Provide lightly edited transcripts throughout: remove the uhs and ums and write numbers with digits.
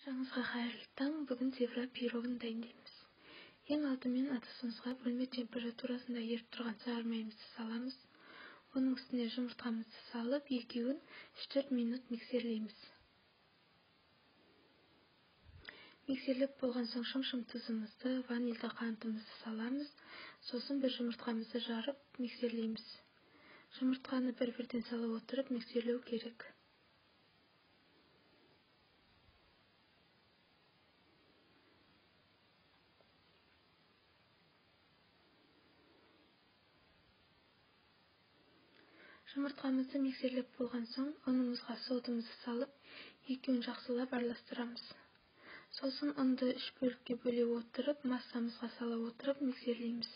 Баршаңызға қайырлы таң. Бүгін зебра пирогын дайындаймыз. Ең алдымен ыдысымызға бөлме температурасында еріп тұрған сары майымызды саламыз. Оның үстіне жұмыртқамызды салып, екеуін 3-4 минут миксерлейміз. Миксерлеп болған соң шым-шым тұзымызды, ванильді қантымызды саламыз. Сосын бір жұмыртқамызды жарып миксерлейміз. Жұмыртқаны бір-бірден сала отырып миксерлеу керек. Жұмыртқамызды миксерлеп болған соң, ұнымызға содамызды салып, екеуін жақсылап араластырамыз. Сосын ұнды 3 бөлікке бөле отырып, массамызға сала отырып миксерлейміз.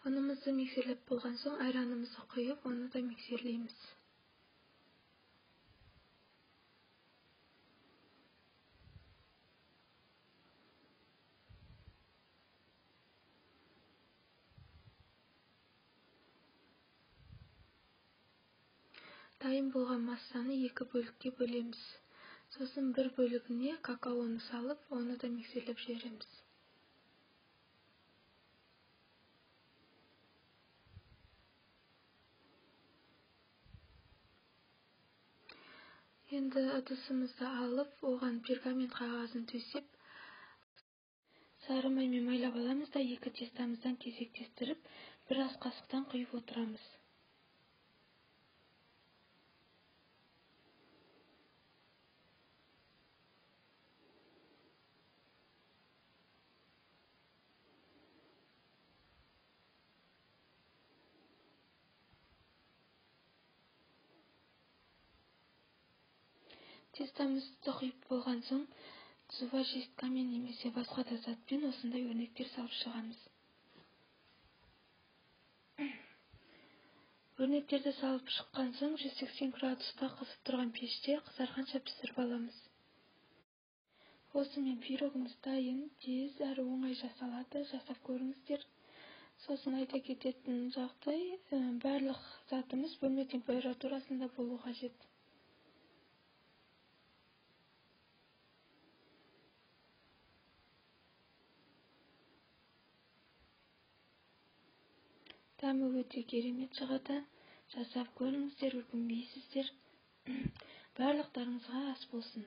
Ұнымызды миксерлеп болған соң айранымызды құйып, оны да миксерлейміз. Дайын болған массаны 2 бөлікке бөлеміз. Сосын бір бөлігіне какаоны салып, оны да миксерлеп жібереміз. Енді ыдысымызды алып, оған пергамент қағазын төсеп, сары маймен майлап аламыз да, екі тестамыздан кезектестіріп, бір ас қасықтан құйып отырамыз. Тестамызды құйып болған соң, зубочисткамен немесе басқа да затпен осындай өрнектер салып шығамыз. Өрнектерді салып шыққан соң 180 градуста қызып тұрған пеште қызарғанша пісіріп аламыз. Осымен пирогымыз дайын, тез әрі оңай жасалады, жасап көріңіздер. Сосын айта кететін жағдай, барлық затымыз бөлме температурасында болу қажет. Дәмі өте керемет шығады. Жасап көріңіздер, өкінбейсіздер. Барлықтарыңызға ас болсын.